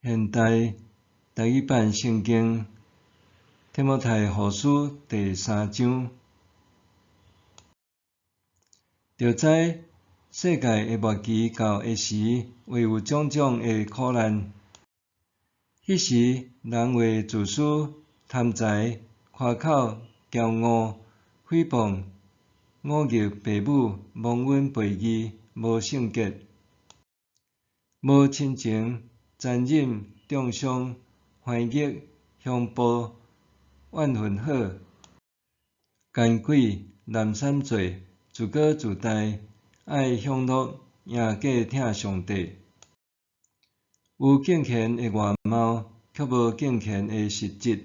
現代台語版聖經提摩太後書第三章，著知世界的末期到的時，會有種種的苦難。彼時人會自私、貪財、誇口、驕傲、誹謗、忤逆父母、忘恩背義、無聖潔、無親情、殘忍、中傷、橫逆、凶暴、怨恨好、奸詭、濫散做、自高自大、愛享樂，贏過疼上帝。有敬虔的外貌，卻無敬虔的實質，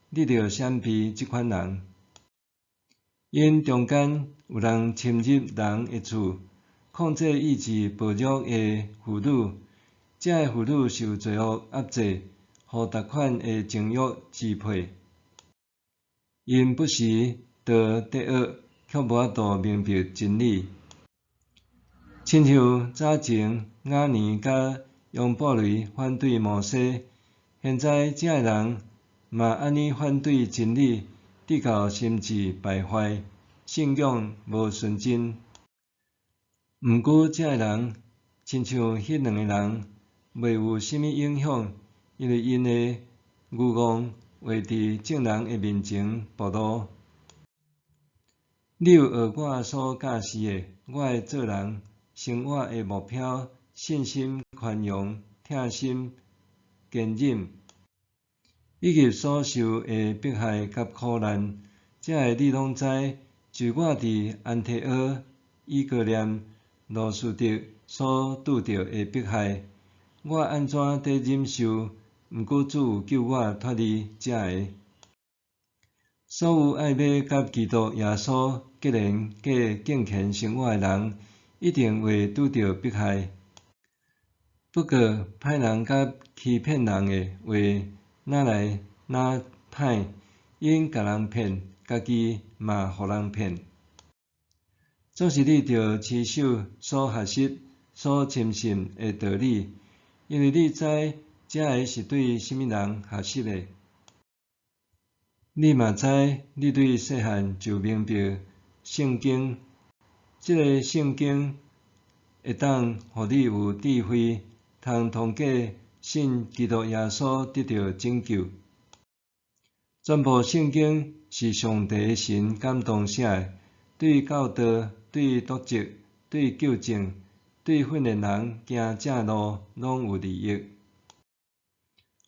你著閃避這款人。𪜶中間有人侵入人的厝，控制意志薄弱的婦女，這个婦女受罪惡壓制，予逐款的情欲支配。𪜶不時著得惡，卻無法度明白真理。親像早前雅尼佮楊布雷反對摩西，現在這个人嘛按呢反對真理，直到心智敗壞，信仰無純真。毋過這个人親像彼兩個人，袂有啥物影響，因為𪜶的愚戇會佇眾人的面前暴露。你有學我所教示的，我的做人、生活的目標、信心、寬容、疼心、堅忍，以及所受的迫害佮苦難，這个你攏知。就我佇安提阿、以哥念、路司得所拄著的迫害，我按怎佇忍受？毋過主有救我脫離這个。所有愛欲佮基督耶穌結連過敬虔生活的人，一定會拄著迫害。不過，歹人佮欺騙人的話，若來若歹，𪜶共人騙，家己嘛予人騙。總是你著持守所學習、所深信的道理，因為你知這个是對啥物人學習的。你嘛知，你對細漢就明白聖經，這個聖經會當予你有智慧，通通過信基督耶穌得著拯救。全部聖經是上帝的神感動寫的，對教導、對督責、對糾正、對訓練人行正路，攏有利益。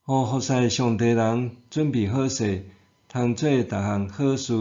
予服侍上帝人準備好勢，通做逐項好事。